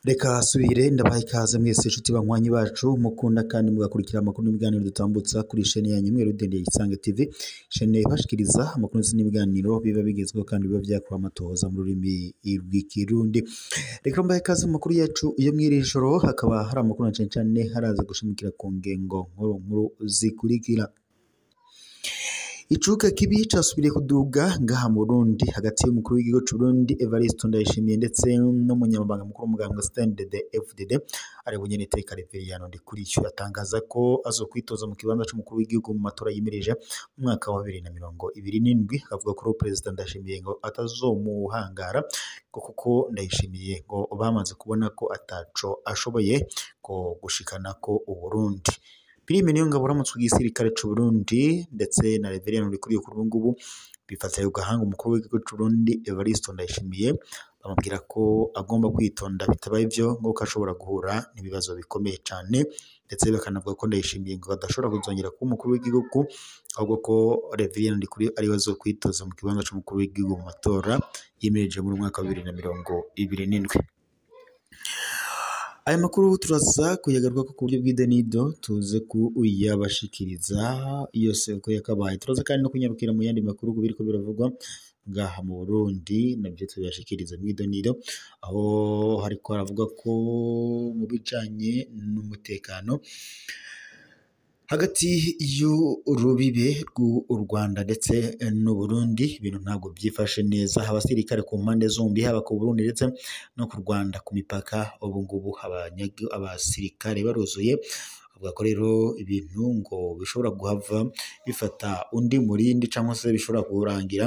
Reka subire ndabaha ikaze mwese inshuti banywanyi bacu mukunda kandi mugakurikira amakuru n'ibiganiro dutambutsa kuri shene yanyu imwe rudende Isange TV, shene ibashikiriza amakuru ndetse n'ibiganiro biba bigezweho kandi biba vyakorewe amatohoza mu rurimi rw'ikirundi. Reka mbahe ikaze mu makuru yacu yo mw'iri joro, hakaba hari amakuru na cane cane haraza gushimikira ku ngengo nkuru nkuru zikurikira. Icuka kibi casubiriye kuduga ngaha mu Burundi hagati y'umukuru w'igihugu c'Uburundi Evariste Ndayishimiye ndetse n'umunyamabanga mukuru w'umugambwe CNDD FDD ari Bunyeniteka Reveriyano Ndikuriyo, atangaza ko azokwitoza mu kibanza c'umukuru w'igihugu mu matora yimirije mu mwaka wa 2027, akavuga ko Perezida Ndayishimiye ngo atazomuhangara ngo kuko Ndayishimiye ngo bamaze kubona ko ataco ashoboye ko gushikana ko Uburundi. Prime Niyongabo uramutse igisirikare c'Uburundi ndetse na Reveriyano Ndikuriyo kuri ubu ngubu bifatira ku gahanga umukuru w'igihugu c'Uburundi Evariste Ndayishimiye, bamubwira ko agomba kwitonda bitabaye ivyo ngo ko ashobora guhura n'ibibazo bikomeye cane, ndetse bakanavuga ko Ndayishimiye ngo adashobora kuzongera kuba umukuru w'igihugu, ahubwo ko Reveriyano Ndikuriyo ariwe azokwitoza mu kibanza c'umukuru w'igihugu mu matora yimirije muri mwaka wa 2027. Aya makuru turaza kuyagarukako ku buryo bw'idenido, tuze kuyabashikiriza yose uko yakabaye. Turaza kandi no kunyarukira mu yandi makuru ku biriko biravugwa ngaha mu Burundi, navyo tubibashikiriza mw'idonido, aho hariko haravuga ko mu bijanye n'umutekano hagati y'urubibe rw'u Rwanda ndetse n'Uburundi ibintu ntabwo byifashe neza. Abasirikare ku mpande zombi, haba ku Burundi ndetse no ku Rwanda ku mipaka, ubu ngubu abasirikare baruzuye. Avuga ko rero ibintu ngo bishobora guhava bifata undi murindi cyangwa se bishobora kurangira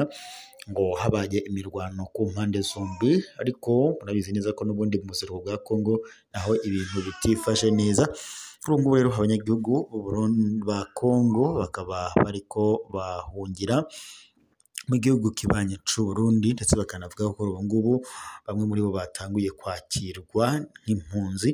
ngo habaye imirwano ku mpande zombi, ariko murabizi neza ko n'ubundi mu buseruko bwa Kongo naho ibintu bitifashe neza. Kuri ubu ngubu rero abanyagihugu ba Kongo bakaba bariko bahungira mu gihugu kibanyi c'Uburundi, ndetse bakanavuga ko ubu ngubu bamwe muri bo batanguye kwakirwa nk'impunzi.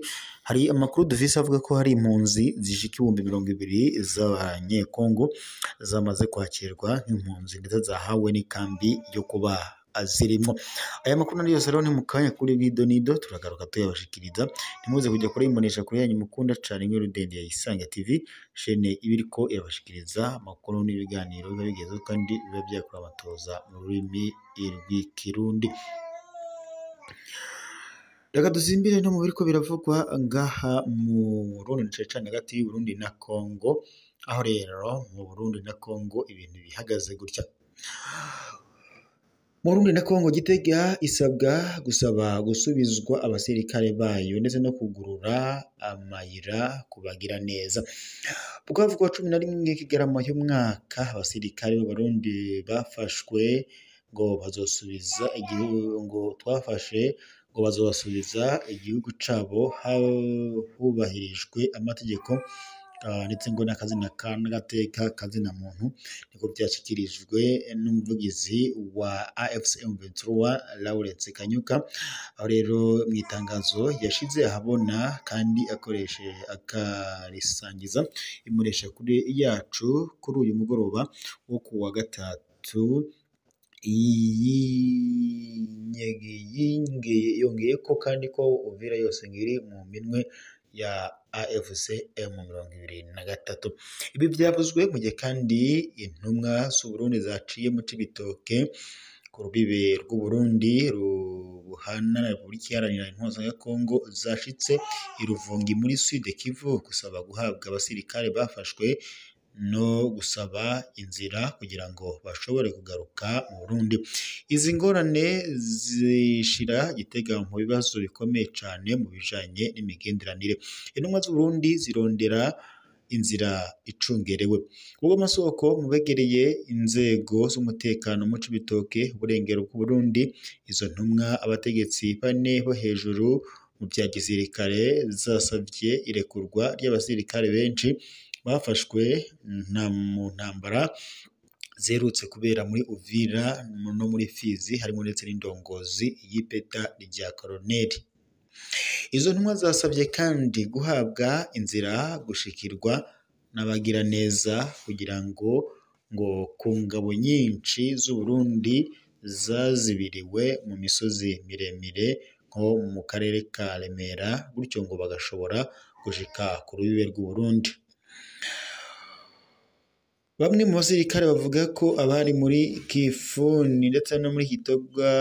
Hari amakuru dufise avuga ko hari impunzi zishika 20,000 z'abanyekongo zamaze kwakirwa nk'impunzi, ndetse zahawe n'ikambi yo kuba azirimwo. Aya makuru nari yose rero ni mu kanya kuri Bidonido, turagaruka tuyabashikiriza. Ntimuze kujya kure imbonesha kure yanyu mukunda cane imwe rudende ya Isange TV, shene ibiriko irabashikiriza amakuru n'ibiganiro biba bigezweho kandi biba vyakorewe amatohoza mu rurimi rw'ikirundi. Reka dusimbire no mu biriko biravugwa ngaha mu Burundi, cane cane hagati y'Uburundi na Kongo, aho rero mu Burundi na Kongo ibintu bihagaze gutya. Mu Burundi na Kongo, Gitega isabwa gusaba gusubizwa abasirikare bayo ndetse no kugurura amayira kubagira neza. Bukavu kuwa 11 Kigarama y'umwaka, abasirikare b'Abarundi bafashwe ngo bazosubiza igihugu, ngo twafashe ngo bazobasubiza igihugu cabo hubahirijwe amategeko ndetse ngo n'akazina n'agateka kazina muntu, niko vyashikirijwe n'umuvugizi wa AFC M23 Lawrence Kanyuka, aho rero mw'itangazo yashize ahabona kandi akoresheje akarisangiza imbonesha kure yacu kuri uyu mugoroba wo kuwa gatatu. Yongeye ko kandi ko Uvira yose ngiri mu minwe ya AFC M23. Ibi vyavuzwe mu gihe kandi intumwa z'Uburundi zaciye mu Cibitoke ku rubibe rw'Uburundi ruhana na Repubulika Iharanira Intwaro ya Kongo zashitse i Ruvungi muri Sud Kivu gusaba guhabwa abasirikare bafashwe no gusaba inzira kugira ngo bashobore kugaruka mu Burundi. Izi ngorane zishira Gitega mu bibazo bikomeye cane mu bijanye n'imigenderanire. Intumwa z'Uburundi zirondera inzira icungerewe. Ubwo amasoko mu begereye inzego z'umutekano mu Cibitoke, uburengero bw'Uburundi, izo ntumwa abategetsi bane bo hejuru mu vya gisirikare zasavye irekurwa ry'abasirikare benshi bafashwe mu ntambara ziherutse kubera muri Uvira no muri Fizi, harimo ndetse n'indongozi y'ipeta rya koloneli. Izo ntumwa zasabye kandi guhabwa inzira gushikirwa n'abagiraneza kugira ngo ngo ku ngabo nyinshi z'Uburundi zazibiriwe mu misozi miremire nko mu karere ka Remera, gutyo ngo bagashobora gushika ku rubibe rw'Uburundi. Bamwe mu basirikare bavuga ko abari muri Kifuni ndetse no muri Kitogwa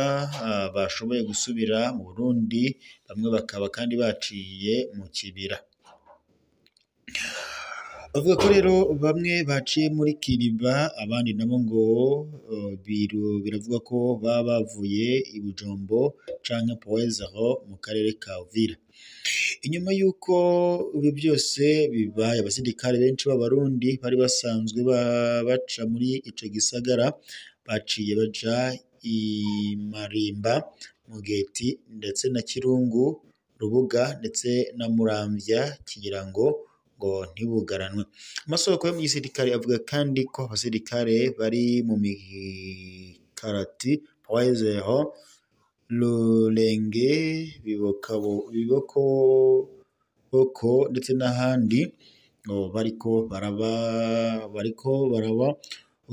bashoboye gusubira mu Burundi, bamwe bakaba kandi baciye mu kibira. Bavuga ko rero bamwe baciye muri Kiriba, abandi nabo ngo biravuga ko baba bavuye i Bujombo canke Poezero mu karere ka Uvira. Inyuma y'uko ibi byose bibaye, abasirikare benshi b'Abarundi bari basanzwe baca muri ico gisagara baciye baja i Marimba, Mugeti ndetse na Kirungu, Rubuga ndetse na Muramvya kugira ngo ntibugaranwe. Amasoko yo mu gisirikare avuga kandi ko abasirikare bari mu Mikarati, Poezero, Rurenge, Bibokoboko ndetse n'ahandi ngo bariko baraba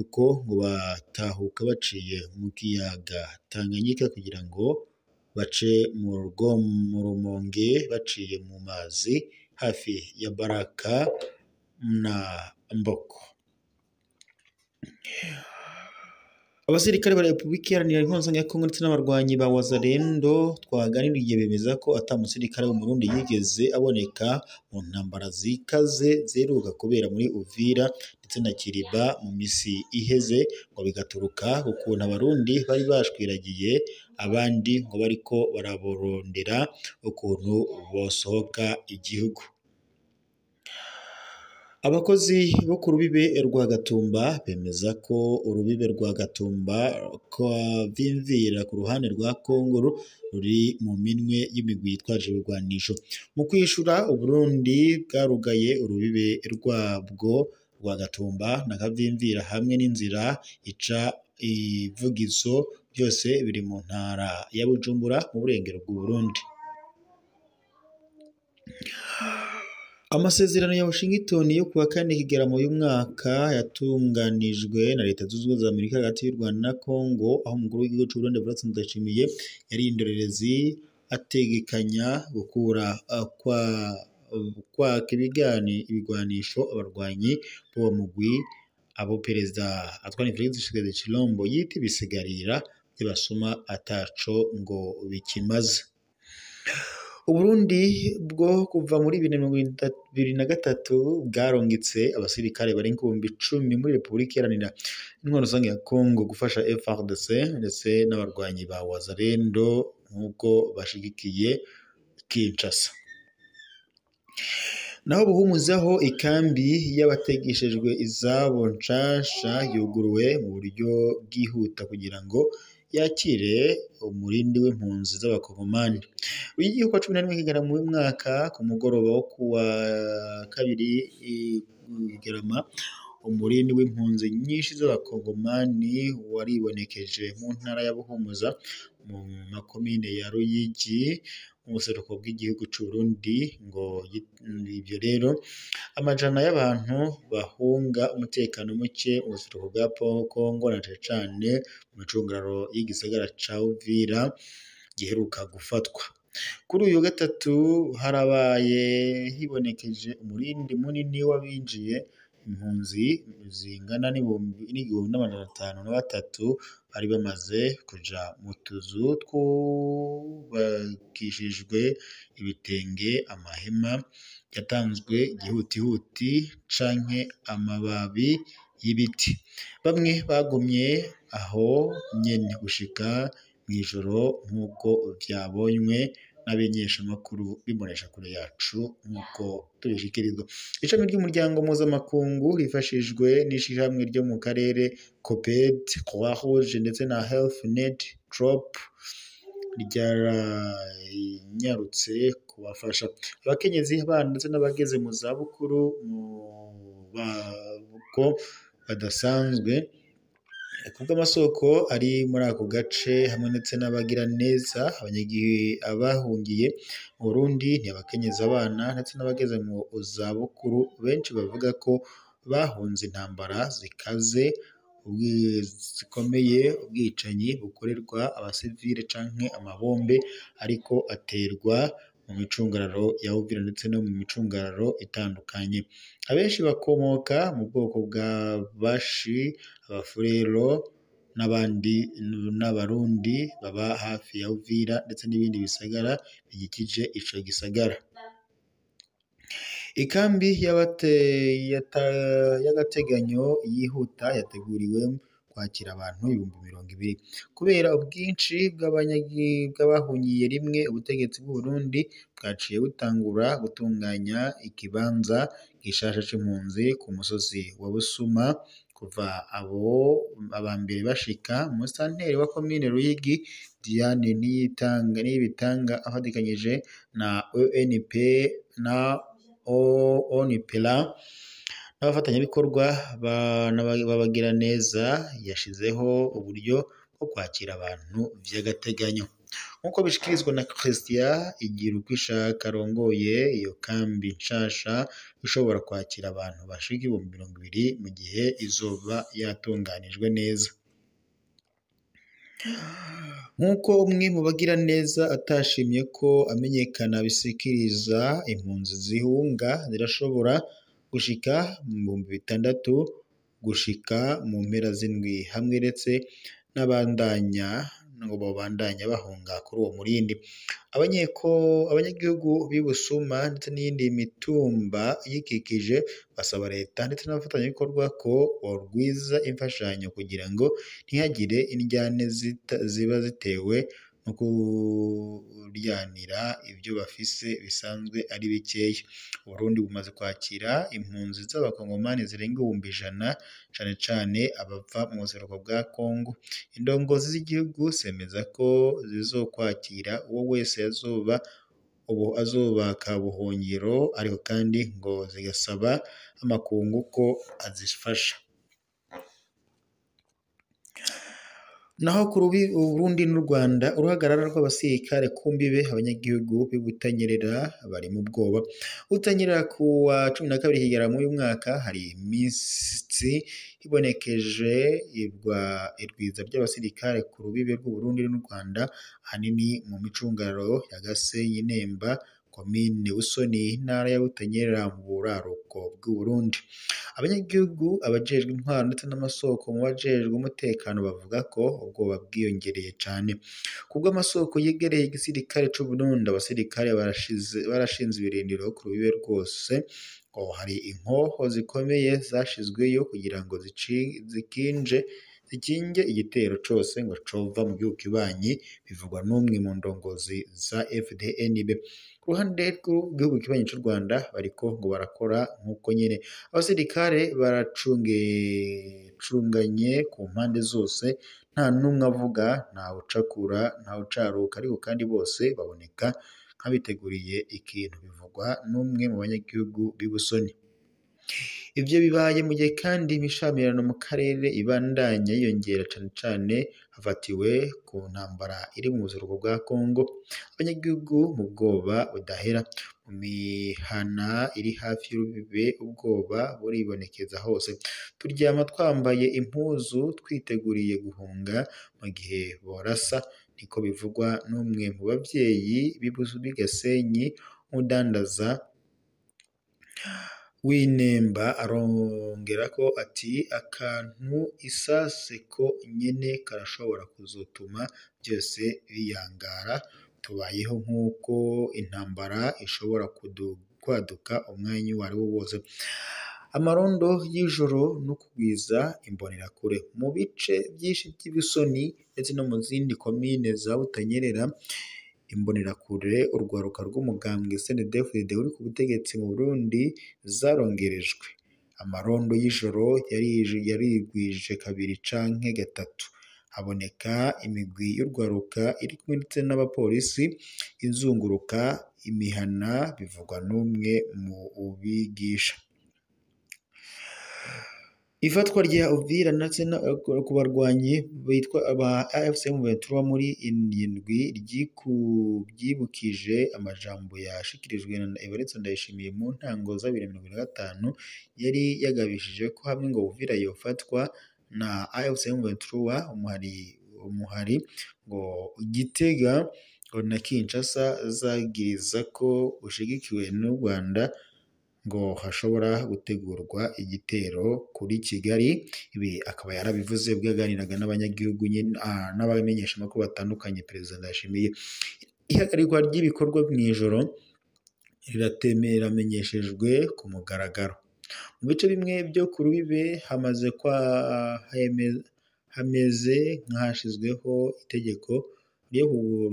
uko ngo batahuka baciye mu kiyaga Tanganyika kugira ngo bace mu Rumonge baciye mu mazi hafi ya Baraka na Mboko. Abasirikare ba Repubulika Iharanira Intwaro ya Kongo ndetse n'abarwanyi ba Wazalendo twaganiriye bemeza ko ata musirikare w'Umurundi yigeze aboneka mu ntambara zikaze ziheruka kubera muri Uvira ndetse na Kiriba mu misi iheze, ngo bigaturuka ku kuntu Abarundi bari bashwiragiye abandi ngo bariko baraborondera ukuntu bosohoka igihugu. Abakozi bo ku rubibe rwa Gatumba bemeza ko urubibe rwa Gatumba Kavimvira ku ruhande rwa Kongo ruri mu minwe y'imigwi yitwaje ibigwanisho. Mu kwishura, Uburundi bwarugaye urubibe rwabwo rwa Gatumba na Kavimvira hamwe n'inzira ica Ivugizo, byose biri mu ntara ya Bujumbura mu burengero bw'Uburundi. Amasezerano ya Washington yo kuwa kane Kigarama uyu mwaka yatunganijwe na Leta Zunze Ubumwe za Amerika hagati y'u Rwanda na Congo, aho umukuru w'igihugu c'u Burundi Evariste Ndayishimiye yari indorerezi ategekanya gukura kwaka ibigwanisho abarwanyi b'uwo mugwi, abo Perezida Antoine Felix Tshisekedi Tshilombo yita ibisigarira by'abasuma ataco ngo bikimaze. Uburundi bwo kuva muri 2023 bwarungitse abasirikare barenga 10,000 muri Repubulika Iharanira Intwaro Rusange ya Kongo gufasha FARDC ndetse n'abarwanyi ba Wazalendo nk'uko bashigikiye Kinshasa. Naho Buhumuzaho ikambi y'abategeshejwe izabo nshasha yuguruwe mu buryo bwihuta kugira ngo yakire umurindi w'impunzi z'abakongomani. W'igihugu kwa 11 Kigarama uyu mwaka ku mugoroba wo kuwa kabiri Kigarama, umurindi w'impunzi nyinshi z'abakongomani waribonekeje mu ntara ya Buhumuza mu makomine ya Ruyigi mu buseruko bw'igihugu c'u Burundi. Ngo ibyo rero amajana y'abantu bahunga umutekano muke mu buseruko bwa Kongo na cane cane mu micungararo y'igisagara ca Uvira giheruka gufatwa. Kuri uyu gatatu harabaye hibonekeje umurindi munini w'abinjiye impunzi zingana n'1,503 bari bamaze kuja mu tuzu twubakishijwe ibitenge, amahema yatanzwe gihutihuti canke amababi y'ibiti. Bamwe bagumye aho nyene gushika mw'ijoro nk'uko vyabonywe n'abenyeshamakuru b'imboneshakure yacu nk'uko tubishikirizwa. Ishami ry'umuryango mpuzamakungu rifashijwe n'ishirahamwe ryo mu karere COPED, Croix Rouge ndetse na Health Net Drop ryaranyarutse kubafasha. Abakenyezi, abana ndetse n'abageze mu zabukuru mu bako badasanzwe kubw'amasoko ari muri ako gace hamwe ndetse n'abagiraneza, abahungiye mu Burundi ni abakenyezi, abana ndetse n'abageze mu zabukuru benshi bavuga ko bahunze intambara zikaze zikomeye, ubwicanyi bukorerwa abasivile canke amabombe ariko aterwa mu micungararo ya Uvira ndetse no mu micungararo itandukanye. Abenshi bakomoka mu bwoko bwa Bashi, Abafurero n'abandi n'Abarundi baba hafi ya Uvira ndetse n'ibindi bisagara bikikije ico gisagara. Ikambi y'agateganyo yihuta yateguriwe kwakira abantu 20,000. Kubera ubwinshi bw'abahungiye rimwe, ubutegetsi bw'Uburundi bwaciye butangura gutunganya ikibanza gishasha c'impunzi ku musozi wa Busuma. Kuva abo abambere bashika, umusitanteri wa komine Ruyigi Diane Niyibitanga afatikanije na ONP na ONPRA n'abafatanyabikorwa b'abagiraneza, yashizeho uburyo bwo kwakira abantu vy'agateganyo. Nk'uko bishikirizwa na Christian Igirukwishaka arongoye iyo kambi nshasha ishobora kwakira abantu bashika 20,000 mu gihe izoba yatunganijwe neza. Nk'uko umwe mu bagiraneza atashimye ko amenyekana abisikiriza, impunzi zihunga zirashobora gushika mu 6,000 gushika mu mpera z'indwi, hamwe ndetse n'abandanya ngo bobandanya bahunga kuri uwo murindi. Abanyagihugu b'i Busuma ndetse n'iyindi mitumba iyikikije basaba leta ndetse n'abafatanyabikorwa ko borwiza imfashanyo kugira ngo ntihagire indyane ziba zitewe no kuryanira ibyo bafise bisanzwe ari bikeya. Uburundi bumaze kwakira impunzi z'abakongomani zirenga 100,000, cane cane abava mu buseruko bwa Kongo. Indongozi z'igihugu zemeza ko zizokwakira uwo wese azobaka ubuhungiro, ariko kandi ngo zigasaba amakungu ko azifasha. Naho ku Burundi n'u Rwanda, uruhagarara rw'abasirikare ku mbibe, abanyagihugu b'i Butanyerera bari mu bwoba. Butanyerera ku wa 12 Kigarama uyu mwaka hari iminsi hibonekeje irwiza ry'abasirikare ku rubibe rw'Uburundi n'u Rwanda, ahanini mu micungararo ya Gasenyi Nemba, komine Busoni, intara ya Butanyerera mu buraruko bw'Uburundi. Abanyagihugu, abajejwe intwaro ndetse n'amasoko mu bajejwe umutekano bavuga ko ubwoba bwiyongereye cane. Kubw'amasoko yegereye igisirikare c'Uburundi, abasirikare barashinze ibirindiro ku rubibe rwose, ngo hari inkoho zikomeye zashizweyo kugira ngo zikinge igitero cose ngo cova mu gihugu kibanyi, bivugwa n'umwe mu ndongozi za FDNB. Ku ruhande rw'igihugu kibanyi c'u Rwanda bariko ngo barakora nk'uko nyene. Abasirikare baracunganye ku mpande zose, nta n'umwe avuga, ntawucakura, ntawucaruka, ariko kandi bose baboneka nk'abiteguriye ikintu, bivugwa n'umwe mu banyagihugu b'i Busoni. Ivyo bibaye mu gihe kandi imishamirano mu karere ibandanya yiyongera cane cane hafatiwe ku ntambara iri mu buseruko bwa Kongo. Abanyagihugu mu bwoba budahera, mu mihana iri hafi y'urubibe ubwoba buribonekeza hose. Turyama twambaye impuzu twiteguriye guhunga mu gihe borasa, niko bivugwa n'umwe mu bavyeyi b'i Gasenyi, umudandaza w'Inemba. Arongerako ati akantu isase ko nyene karashobora kuzotuma vyose biyangara, tubayeho nk'uko intambara ishobora kwaduka umwanya uwariwo wose. Amarondo y'ijoro no kugwiza imbonerakure mu bice vyinshi vy'i Busoni ndetse no mu zindi komine za Butanyerera, imbonerakure urwaruka rw'umugambwe CNDD-FDD uri ku butegetsi mu Burundi zarongerejwe. Amarondo y'ijoro yarigwije kabiri canke gatatu, haboneka imigwi y'urwaruka iri kumwe ndetse n'abapolisi izunguruka imihana, bivugwa n'umwe mu bigisha. Ifatwa rya Uvira ndetse ku barwanyi bitwa aba AFC M23 muri indwi ryibukije amajambo yashikirijwe na Evariste Ndayishimiye mu ntango za 2025, yari yagabishije ko hamwe ngo Uvira yofatwa na AFC M23 umuhari ngo Gitega ngo na Kinshasa zagiriza ko ushigikiwe n'u Rwanda ngo hashobora gutegurwa igitero kuri Kigali. Ibi akaba yarabivuze ubwo yaganiraga n'abanyagihugu n'abamenyeshamakuru batandukanye. Perezida Ndayishimiye ihagarikwa ry'ibikorwa mu ijoro riramenyeshejwe ku mugaragaro. Mu bice bimwe byo ku rubibe hameze nk'ahashyizweho itegeko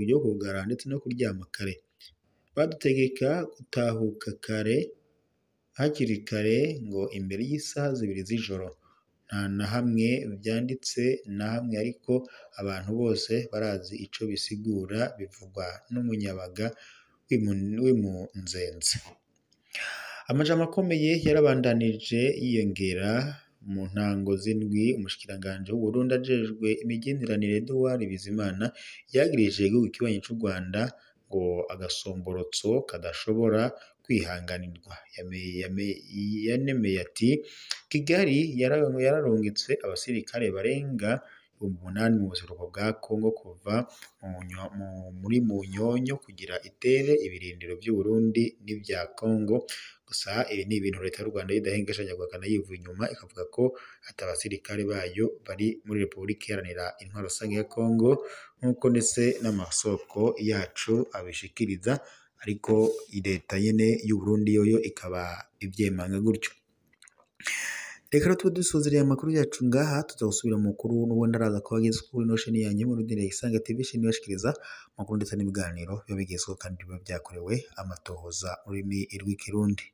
ryo kugara ndetse no kuryama kare. Badutegeka gutahuka kare hakiri kare ngo imbere y'isaha 2 z'ijoro. Nta na hamwe byanditse na hamwe, ariko abantu bose barazi ico bisigura, bivugwa n'umunyabaga w'Imunzenze. Amajambo akomeye yarabandanije yiyongera mu ntango z'indwi. Umushikiranganji w'Uburundi ajejwe imigenderanire Edouard Bizimana yagirije igihugu kibanyi c'u Rwanda ngo agasomborotso kadashobora kwihanganirwa. Yanemeye ati Kigali yararungitse abasirikare barenga 8,000 mu buseruko bwa Kongo kuva muri Munyonyo kugira itere ibirindiro by'u Burundi n'ibya Kongo. Gusa ibi ni ibintu leta y'u Rwanda idahengeshanya guhakana yivuye inyuma, ikavuga ko ati abasirikare bayo bari muri Repubulika Iharanira Intwaro Rusange ya Kongo, nk'uko ndetse n'amasoko yacu abishikiriza, ariko leta nyene y'u Burundi yoyo ikaba ivyemanga gutyo. Reka rero tube dusozereye amakuru yacu ngaha, tuza gusubira mu makuru n'ubundi araza kuba ageze kuri ino sheni yanyu mu Rudire Isange TV, sheni ibashikiriza amakuru ndetse n'ibiganiro biba bigezweho kandi biba byakorewe amatohoza mu rurimi rw'Ikirundi.